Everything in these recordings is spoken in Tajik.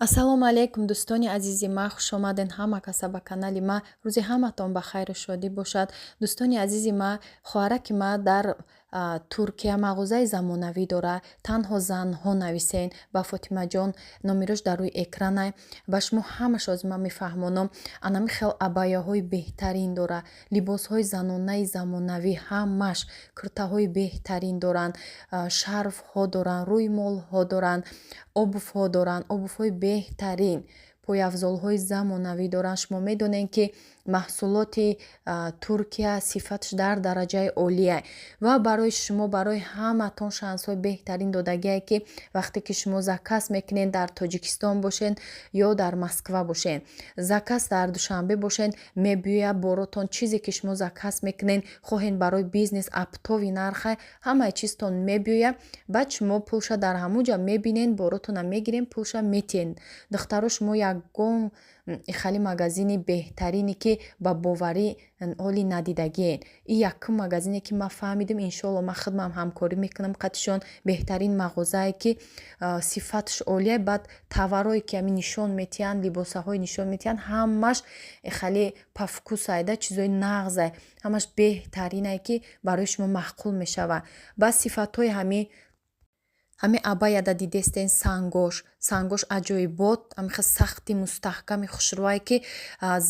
Ассалому алайкум, дӯстони азизи ма, хушомаден ҳама каса ба канали ма. Рӯзи ҳаматон ба хайру шодӣ бошад. Дӯстони азизи ма, хоҳараки ма дар Туркия мағозаи замонавӣ дора. Танҳо занҳо нависен ба Фотимаҷон, номерош дар рӯи экранай. Ба шумо ҳамаш ҳозир ман мефаҳмонам. Анами хел абаяҳои беҳтарин дора, либосҳои занонаи замонавӣ, ҳамаш куртаҳои беҳтарин доранд, шарфҳо доранд, рӯймолҳо доранд, обувҳо доранд, обувҳои беҳтарин, пойафзолҳои замонавӣ доранд. Шумо медонед, ки маҳсулоти Туркия сифаташ дар дараҷаи олия ва барои шумо, барои ҳаматон шансҳои беҳтарин додагие, ки вақте ки шумо заказ мекунед, дар Тоҷикистон бошед ё дар Москва бошед, заказ дар Душанбе бошед, мебиёяд боротон. Чизе ки шумо заказ мекунед, хоҳед барои бизнес, оптовый нарха ҳамаи чизтон мебиёяд. Баъд шумо пулша дар ҳамун ҷа мебинед, боротона мегиред, пулша метиҳед. Духтаро, шумо ягон хали магазини беҳтарине, ки ба боварӣ ҳоли надидагиен. И якум магазине, ки ман фаҳмидим. Иншоалло, ман худмам ҳамкорӣ мекунам қатишон. Беҳтарин мағозае, ки сифаташ олия. Баъд товарое ки ами нишон метиҳанд, либосаҳое нишон метиҳанд, ҳамаш хеле по вкусайда, чизои нағзай, ҳамаш беҳтаринае, ки барои шумо маъқул мешавад. Баъд сифатҳои ҳами абаяда дидестен, сангош аҷоибот, ҳамихел сахти мустаҳками хушрӯае, ки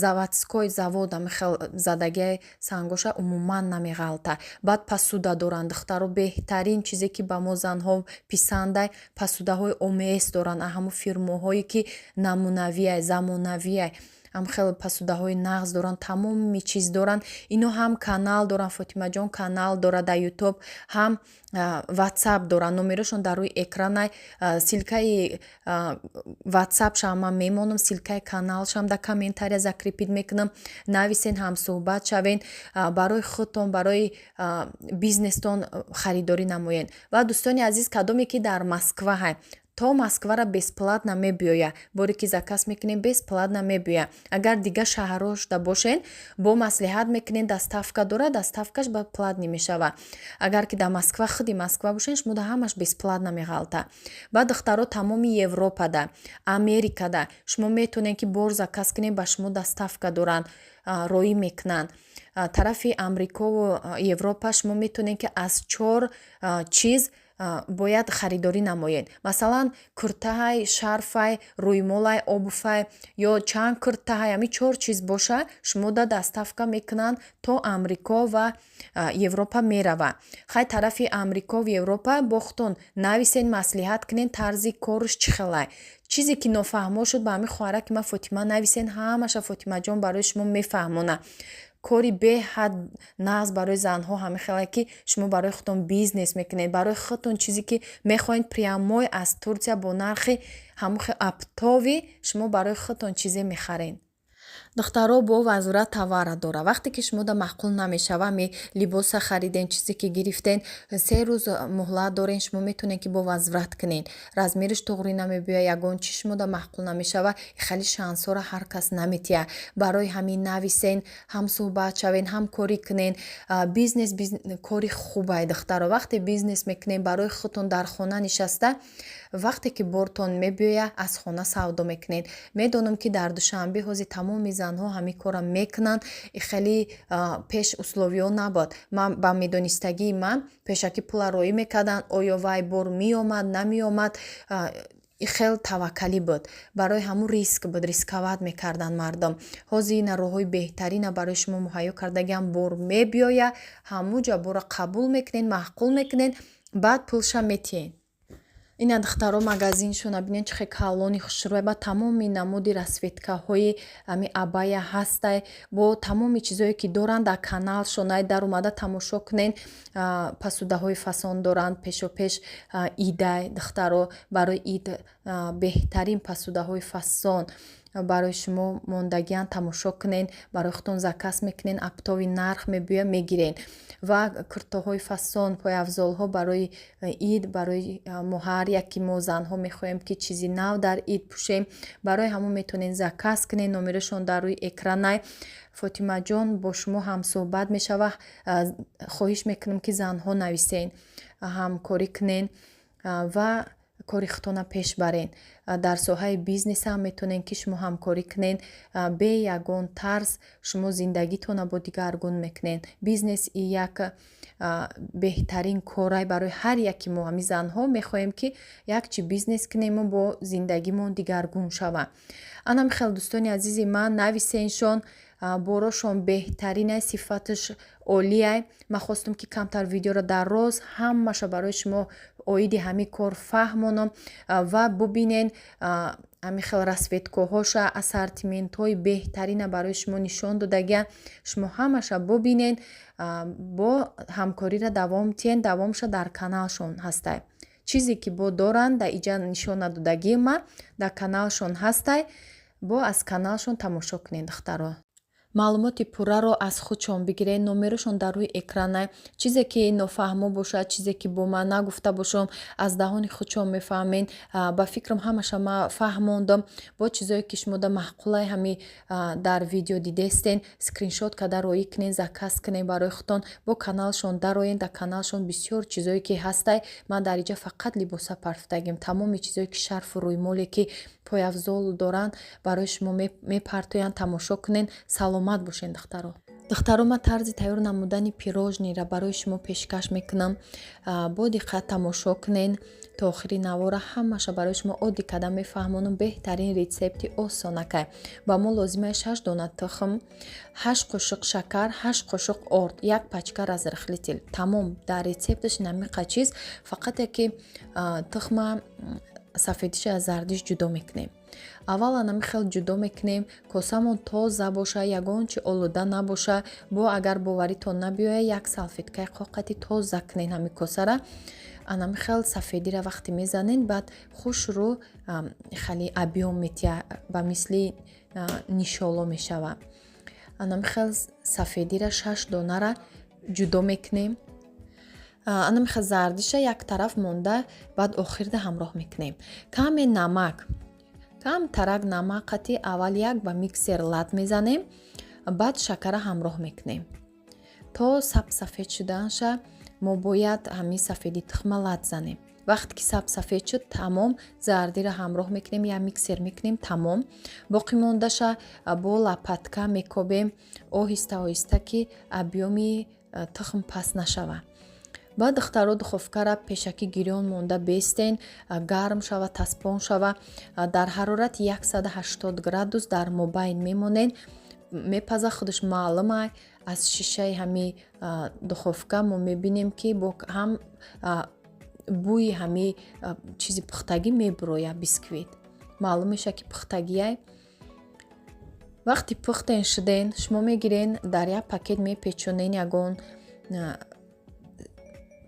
заводской завод ҳамихел задагиай сангоша, умуман намеғалта. Баъд посуда доранд, духтаро, беҳтарин чизе, ки ба мо занҳо писандай, посудаҳои ОМС доранд, ҳамун фирмоҳое, ки намунавиай, замонавиай, ҳам хеле посудаҳои нағз доранд, тамоми чиз доранд. Ино ҳам канал доранд, Фотимаҷон канал дорад дар Ютуб, ҳам Ватсап доранд, номерошон дар рӯи экранай. Ссылкаи Ватсапшам ман мемонам, ссылкаи каналшам дар комментария закрепить мекунам. Нависен, ҳамсӯҳбат шавен, барои худтон, барои бизнестон харидорӣ намоед. Ва дӯстони азиз, кадоме ки дар Москва ҳай, то Москвара бесплатно мебиёяд. Боре ки заказ мекунем, бесплатно мебиёяд. Агар дигар шаҳрҳо шуда бошен, бо маслиҳат мекунем, доставка дорад, доставкаш ба платный мешавад. Агар ки дар Москва, худи Москва бошен, шумо да ҳамаш бесплатно меғалта. Баъд, духтаро, тамоми Европада, Америкада шумо метавонед, ки бор заказ кунед, ба шумо доставка доранд, роӣ мекунанд. Тарафи Амрикову Европа шумо метавонед, ки аз чор чиз бояд харидорӣ намоед. Масалан, куртаҳай, шарфай, рӯймолай, обувай ё чанд куртаҳай, ҳами чор чиз боша, шумо да доставка мекунанд, то Амрико ва Европа мерава. Хай, тарафи Амрико ва Европа бохтон нависен, маслиҳат кунед, тарзи корш чӣ хелай. Чизе ки нофаҳмо шуд, ба ҳамин хоҳараки ман Фотима нависен, ҳамаша Фотимаҷон барои шумо мефаҳмонад. Кори беҳад нағз барои занҳо ҳамин хеле, ки шумо барои худтон бизнес мекунед, барои худтон чизе ки мехоҳед, прямой аз Турсия бо нархи ҳамон хел оптовый шумо барои худтон чизе мехаред. Духтаро, бо возврат товара дора. Вақте ки шумо да маъқул намешава, ами либоса хариден, чизе ки гирифтен, 3 рӯз муҳлат дорен, шумо метавонед, ки бо возврат кунед. Размериш туғрӣ намебиёяд, ягон чи шумо да маъқул намешава, хеле шансҳоро ҳар кас наметиҳад. Барои ҳамин нависен, ҳамсӯҳбат шавен, ҳамкорӣ кунен. Бизнес кори хубае, духтаро. Вақте бизнес мекунед, барои худтон дар хона нишаста, вақте ки бортон мебиёяд, аз хона савдо мекунед. Медонам, ки дар Душанбе ҳозир тамоми занҳо ҳамин корро мекунанд. Хеле пеш условиё набуд. Ман ба медонистагии ман, пешакӣ пула роӣ мекарданд, оё вай бор меомад, намеомад, хел таваккалӣ буд. Барои ҳамун риск буд, рисковать мекарданд мардум. Ҳозир ина роҳҳои беҳтарина барои шумо муҳайё кардагиам. Бор мебиёяд, ҳамун ҷа борро қабул мекунед, маъқул мекунед, баъд пулша метиҳед. Ина, духтаро, магазиншона бинед, чӣ хел калони хушрӯя. Ба тамоми намуди расцветкаҳои ами абая ҳастай, бо тамоми чизое ки доранд, дар каналшонай даромада тамошо кунед. Посудаҳои фасон доранд. Пешопеш идай, духтаро, барои ид беҳтарин посудаҳои фасон барои шумо мондагиан, тамошо кунед, барои худтон заказ мекунед, оптовый нарх мебиёяд, мегиред. Ва куртоҳои фасон, пойафзолҳо барои ид, барои мо, ҳар яке мо занҳо мехоҳем, ки чизи нав дар ид пӯшем. Барои ҳамон метавонед заказ кунед, номерошон дар рӯи экранай. Фотимаҷон бо шумо ҳамсӯҳбат мешавад. Хоҳиш мекунам, ки занҳо нависен, ҳамкорӣ кунед ва Кори худтона пеш барен. Дар соҳаи бизнес ҳам метавонед, ки шумо ҳамкорӣ кунед. Бе ягон тарс шумо зиндагитона бо дигаргун мекунед. Бизнес як беҳтарин корай барои ҳар яки мо. Ҳами занҳо мехоҳем, ки як чи бизнес кунему бо зиндагимон дигаргун шава. Анам хел, дӯстони азизи ман, нависеншон, борошон беҳтаринай, сифаташ олиай. Ман хостум, ки камтар видеоро дар роз ҳамаша барои шумо оиди ҳамин кор фаҳмонам ва бубинен, ҳамин хел расцветкаҳоша, ассортиментҳои беҳтарина барои шумо нишон додагия. Шумо ҳамаша бубинен, бо ҳамкориро давом тиҳен. Давомша дар каналшон ҳастай. Чизе ки бо доранд, дар иҷа нишон надодагии ма, дар каналшон ҳастай. Бо аз каналшон тамошо кунед, духтаро. Маълумоти пурраро аз худшон бигиред, номерошон дар рӯи экранай. Чизе ки нофаҳмо бошад, чизе ки бо ман нагуфта бошам, аз даҳони худшон мефаҳмед. Ба фикрам, ҳамаша ма фаҳмондам. Бо чизое ки шумода маъқулай, ҳами дар видео дидестен, скриншот карда роӣ кунед, заказ кунед барои худтон. Бо каналшон дароен, дар каналшон бисёр чизое ки ҳастай. Ман дар иҷа фақат либоса партофтагим. Тамоми чизое ки шарфу рӯймоле ки пойафзол доранд, барои шумо мепартоянд, тамошо кунед. Саломат бошед, духтаро. Духтаро, ман тарзи тайёр намудани пирожныйра барои шумо пешкаш мекунам. Бо диққат тамошо кунед то охири навора, ҳамаша барои шумо оддӣ карда мефаҳмонам. Беҳтарин рецепти осонакай. Ба мо лозимае шаш дона тухм, 8 қошуқ шакар, 8 қошуқ орд, як пачка разрыхлитель. Тамом, дар рецепташ намиқа чиз. Фақат яки тухма сафедиша аз зардиш ҷудо мекунем. Аввал анами хел ҷудо мекунем. Косамон тоза боша, ягон чи олуда набоша. Бо агар боваритон набиёяд, як салфеткаи қоқати тоза кунед ҳами косара. Анами хел сафедира вақте мезанед, баъд хушрӯ хеле объём метия, ба мисли нишоло мешава. Анами хел сафедира шаш донара ҷудо мекунем. Анами хел зардиша як тараф монда, баъд охирда ҳамроҳ мекунем. Каме намак, камтарак намак қати аввал як ба миксер лат мезанем, баъд шакара ҳамроҳ мекунем. То саб сафед шуданша мо бояд ҳамин сафеди тухма лат занем. Вақте ки саб сафед шуд, тамом, зардира ҳамроҳ мекунем, як миксер мекунем, тамом. Боқӣ мондаша бо лопатка мекобем оҳиста оҳиста, ки объёми тухм паст нашавад. Баъд, духтаро, духовкара пешакӣ гирён монда бестен, гарм шава, таспон шава. Дар ҳарорати 180 градус дар мобайн мемонед, мепаза. Худаш маълума, аз шишаи ҳами духовка мо мебинем, ки бо ҳам бӯи ҳами чизи пухтагӣ мебурояд. Бисквит маълум мешавад, ки пухтагиай. Вақти пухтен шуден, шумо мегирен, дар як пакет мепечонен. Ягон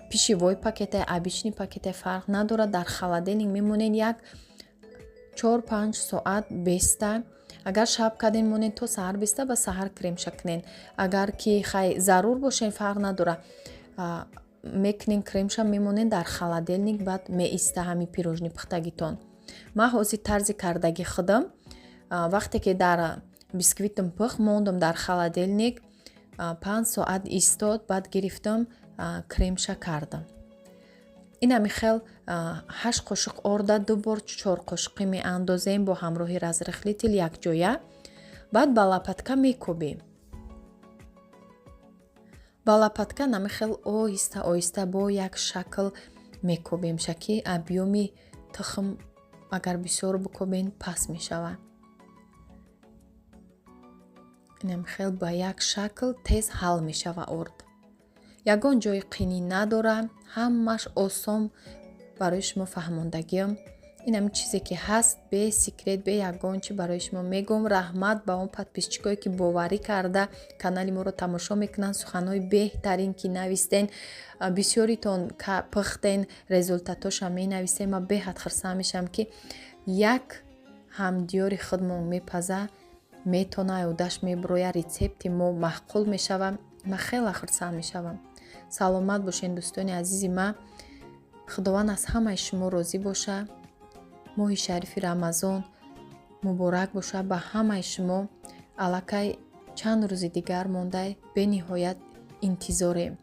пищевой пакете, обычный пакете, фарқ надорад. Дар холодильник мемонен, як 4-5 соат беста. Агар шаб карден, монен то саҳар беста, ба саҳар кремша кунен. Агар ки хай зарур бошен, фарқ надора, мекунен кремша, мемонен дар холодильник, баъд меиста ҳами пирожный пухтагитон. Ман ҳозир тарзи кардаги худам: вақте ки дар бисквитам пухт, мондам дар холодильник, 5 соат истод, баъд гирифтам, кремша кардам. Инами хел 8 қошуқ орда ду бор 4 қошуқӣ меандозем бо ҳамроҳи разрыхлитель якҷоя. Баъд ба лопатка мекӯбем. Ба лопатка нами хел оҳиста оҳиста бо як шакл мекӯбем, ки объёми тухм агар бисёр бикӯбем, паст мешавад. Инами хел ба як шакл тез ҳал мешава орд. Ягон ҷои қинӣ надора, ҳамаш осон барои шумо фаҳмондагиам. Инами чизе ки ҳаст, бе секрет, бе ягон чи барои шумо мегӯм. Раҳмат ба он подписчикое, ки боварӣ карда канали моро тамошо мекунанд, суханҳои беҳтарин ки навистен. Бисёритон пухтен, результатоша менависем. Ман беҳад хурсанд мешавам, ки як ҳамдиёри худмон мепаза, метона, ӯдаш мебуроя, рецепти мо маъқул мешава. Ман хеле хурсанд мешавам. Саломат бошед, дӯстони азизи ман. Худованд аз ҳамаи шумо розӣ боша. Моҳи шарифи Рамазон муборак боша ба ҳамаи шумо. Аллакай чанд рӯзи дигар мондай, бениҳоят интизорем.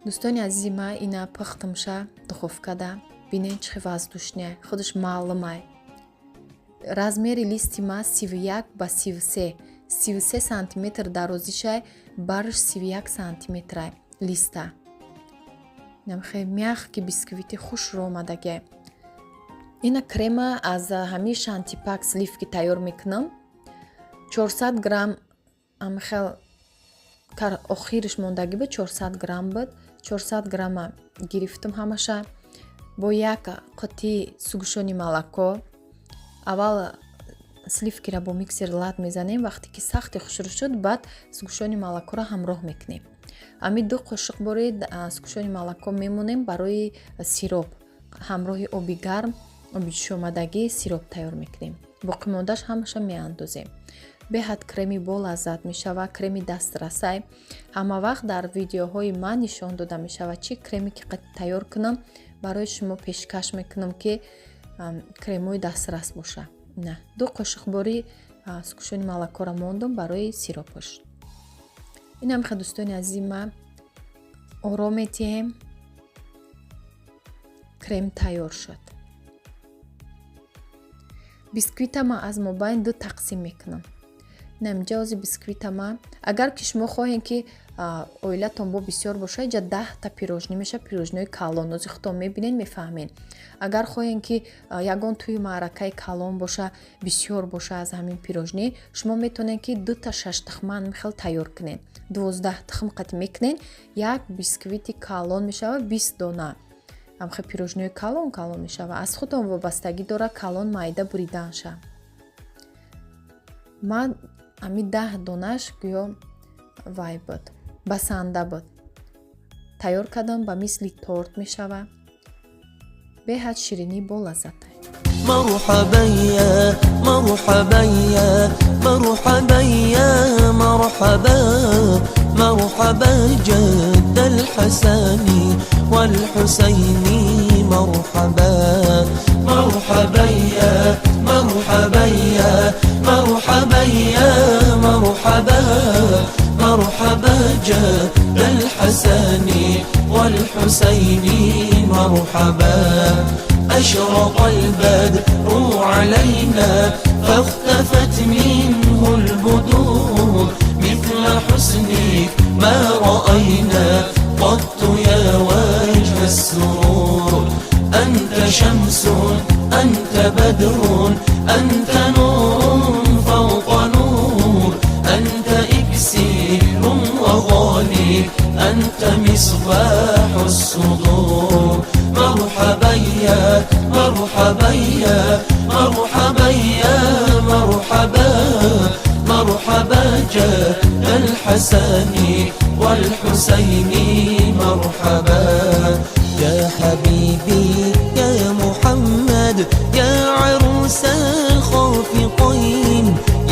Дӯстони азизи ман, ина пухтымша духовкада. Бинен, чӣ хел воздушный, худаш маълумай. Размери листи ма 31 ба 33, 33 сантиметр дарозишай, барш 31 сантиметрай листа. Хеле мягкий бисквити хушрӯ омадагиай. Ина крема аз ҳамин шантипак сливки тайёр мекунам. 400 грамм амхел охириш мондагӣ буд, 400 грамм буд. 400 грамма гирифтам ҳамаша бо як қутии сгущённый молоко. Аввал сливкиро бо миксер лат мезанем. Вақте ки сахти хушрӯ шуд, баъд сгущённый молокоро ҳамроҳ мекунем. Ами ду қошуқ бори сгущённый молоко мемонем барои сироп. Ҳамроҳи оби гарм, оби ҷӯшомадагӣ сироп тайёр мекунем. Боқимондааш ҳамаша меандозем. Беҳад креми болаззат мешавад, креми дастрасай. Ҳама вақт дар видеоҳои ман нишон дода мешавад, чӣ креме ки тайёр кунам, барои шумо пешкаш мекунам, ки кремҳои дастрас бошад. На, ду қошуқ бори сгущённый молокоро мондум барои сиропаш. Инам хел, дӯстони азизи ман, ором метиҳем. Крем тайёр шуд. Бисквита ман аз мобайн ду тақсим мекунам. Инаминҷа ози бисквита ман, агар ки шумо хоҳем, ки оилатон бо бисёр боша, иҷа 10-та пирожный меша, пирожныҳои калон. Ози худтон мебинед, мефаҳмед. Агар хоҳем, ки ягон тӯи маъракаи калон боша, бисёр боша аз ҳамин пирожный, шумо метавонед, ки дута шаштухман михел тайёр кунед. 12 тухм қати мекунед, як бисквити калон мешавад, 20 дона ҳамхел пирожныҳои калон калон мешавад. Аз худтон вобастагӣ дорад калон майда буриданша. Ман ами 10 донаш гӯё вай буд, басанда буд. Тайёр кардам, ба мисли торт мешавад. Беҳад ширинӣ болаззат. مرحبا يا مرحبا يا مرحبا يا مرحبا، مرحبا جد الحسن والحسين، مرحبا، مرحبا يا مرحبا يا مرحبا يا مرحبا، مرحبا جد الحسن والحسين، مرحبا. أشرق البدر علينا فاختفت منه البدور، مثل حسنك ما رأينا قط يا وجه السرور. أنت شمس، أنت بدر، أنت نور فوق نور، أنت إكسير وغالي، أنت مصباح الصدور. مرحبا يا مرحبا يا مرحبا يا مرحبا، مرحبا جد الحسن والحسين، مرحبا. يا حبيبي يا محمد، يا عروس الخافقين،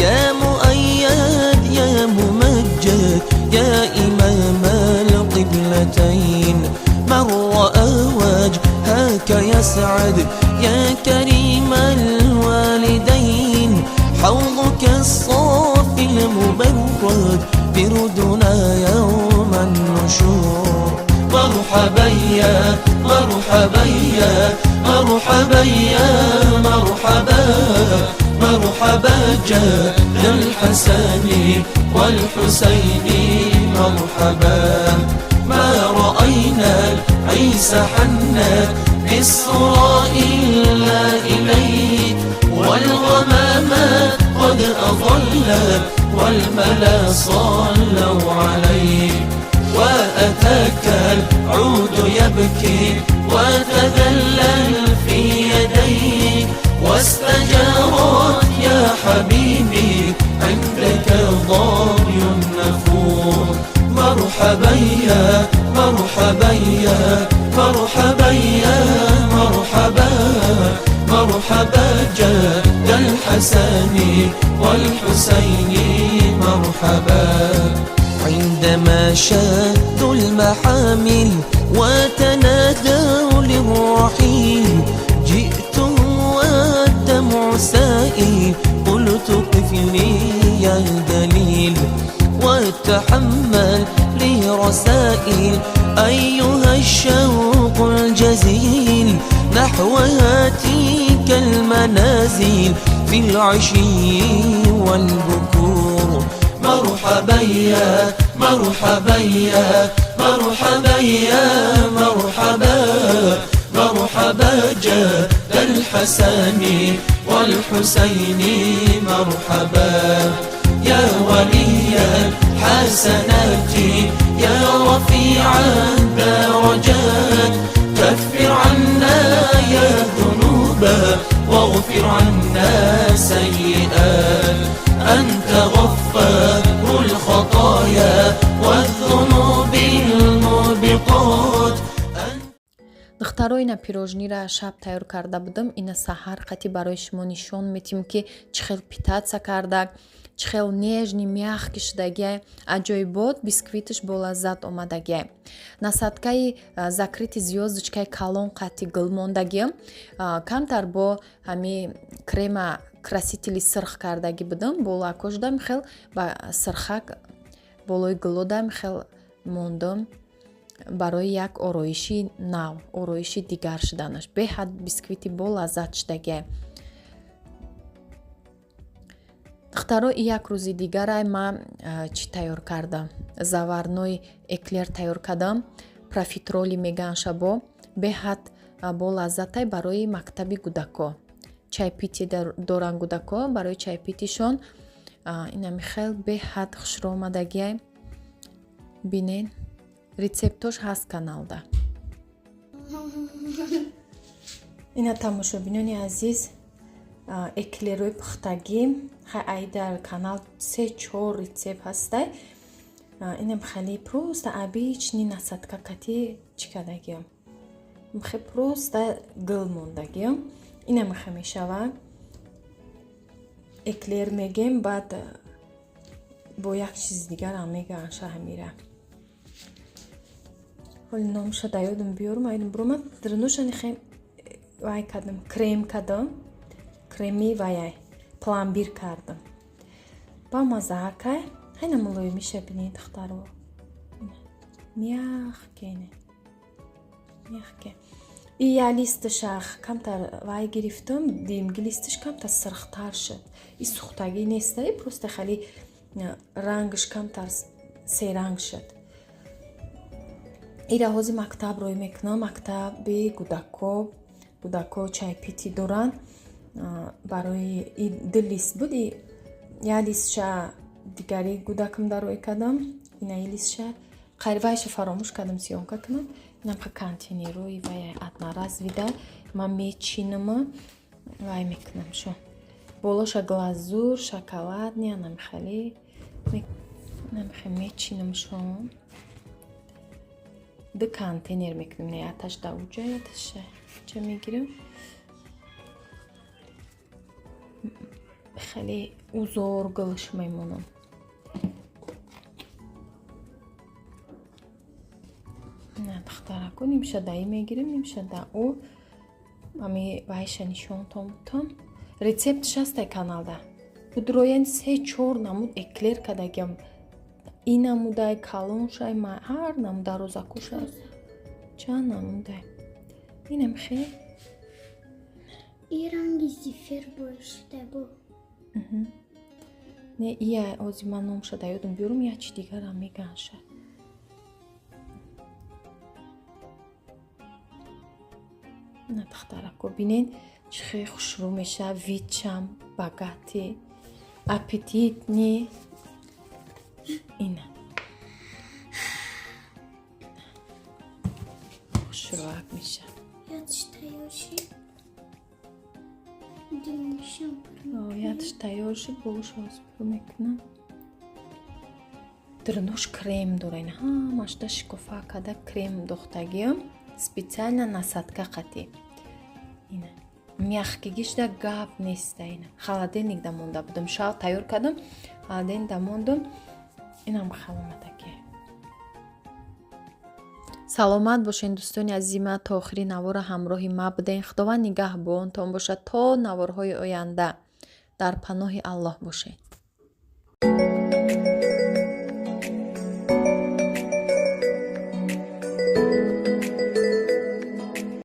يا مؤيد يا ممجد، يا إمام القبلتين، من رأى وجهك يسعد، يا كريم الوالدين، حوضك الصافي المبرد بردنا يوم النشور. مرحبا يا مرحبا يا مرحبا يا مرحبا، مرحبا جد الحسن والحسين، مرحبا. ما رأينا العيس حنت بالسرى إلا إليك، والغمامة قد أظلت والملا صلوا عليك، وأتاك العود يبكي وتذلل في يديك، واستجارت يا حبيبي عندك ضبي النفور. مرحبا يا مرحبا يا مرحبا يا مرحبا، مرحبا جد الحسن والحسين، مرحبا. عندما شدوا المحامل وتنادوا للرحيل، جئت والدمع سائل، قلت قف لي يا دليل وتحمل لي رسائل. أيها الشوق الجزيل. نحو هاتيك المنازل في العشي والبكور. مرحبا يا مرحبا يا مرحبا يا مرحبا، مرحبا جد الحسن والحسين مرحبا. يا ولي الحسنات يا رفيع الدرجات، كفر عنا يا ذنوب واغفر عنا سيئات، أنت غفار الخطايا والذنوب الموبقات. Духтаро, ина пирожнира шаб тайёр карда будам, ина саҳар қати барои шумо нишон метим, ки чӣ хел питаться карда, чӣ хел нежный, мягкий шудагиай, аҷоибот бисквиташ бо лаззат омадагиай. Насадкаи закрытый звёздочкаи калон қати гул мондагиам, камтар бо ҳами крема красители сирх кардагӣ будам, болакошдам хел ба сирхак болои гулодам хел мондам барои як ороиши нав, ороиши дигар шуданаш. Беҳад бисквити бо лаззат шудагиай. Духтаро, и як рӯзи дигарай ман чӣ тайёр кардам? Заварной эклер тайёр кардам, профитроли меган шабо, беҳад бо лаззатай барои мактаби гудако. Чайпити доран гудако, барои чайпитишон инами хел беҳад хушрӯ омадагиай. Бинен, рецептош ҳаст каналда. Ина, тамошобинони азиз, эклерои пухтагӣ хай ай дар канал се-чор рецепт ҳастай. Инам хеле просто обычный насадка кати чӣ кардагиам, хе просто гул мондагиам. Инам хе мешава эклер мегем, баъд бо як чизи дигарам мегаанша ҳамира. Ҳоли номша да ёдам биёрам, аёдам биромад. Даруношани хе вай кардам, крем кардам, креми ваяй пломбир кардам, ба мазаакай. Ҳайна мулоимиша бинед, духтаро, мягкий, мягкий. И я листаша камтар вай гирифтам, димги листаш камтар сирхтар шуд. И сухтагӣ неста, и просто хеле рангаш камтар серанг шуд. Ира ҳозир мактаб рӯй мекунам, мактаби гудако. Гудако чайпити доранд. Барои и ду лист буд, и я листша дигари гудакам дароӣ кардам, ина и листша қарибайша фаромӯш кардам съёмка кунам. Инамха контейнерои вай одноразовыйда ман мечинама, вай мекунам шо болоша глазур шоколадный, анамихали намихе мечинам шо, ду контейнер мекунем, не яташ да уҷа, яташа ча мегирам, хеле узор гулш мемонам. На, духтараку, нимша да и мегирем, нимша да ӯ. Ами вайша нишонтон бутам, рецептш ҳастай каналда. Будроен се-чор намуд эклер кардагиам, и намудай калоншай, ҳар намуда розакушай, чанд намудай инам хе. И ранги зефир бошида бу. Не, ия ҳозир ман номша да ёдам биёрам, як чи дигарам меганша. На, духтарако, бинен, чӣ хеле хушрӯ мешавад, видшам богатый, аппетитный. Ина хушрӯак мешавад. Ятш тайёр шид. Димишам. Ятш тайёр шуд, болош ҳозир пур мекунам. Дарунуш крем дора, ина ҳамашда шикофа карда крем дохтагиам специально насадка қатӣ. Ина мягкигишда гап неста. Ина холодильник да монда будам, шав тайёр кардам, холодильник да мондум, инам хел омадагӣ. Саломат бошед, дӯстони азизи ман, то охири навора ҳамроҳи ма будем. Худованд нигаҳбонтон бошад. То наворҳои оянда дар паноҳи Аллоҳ бошед.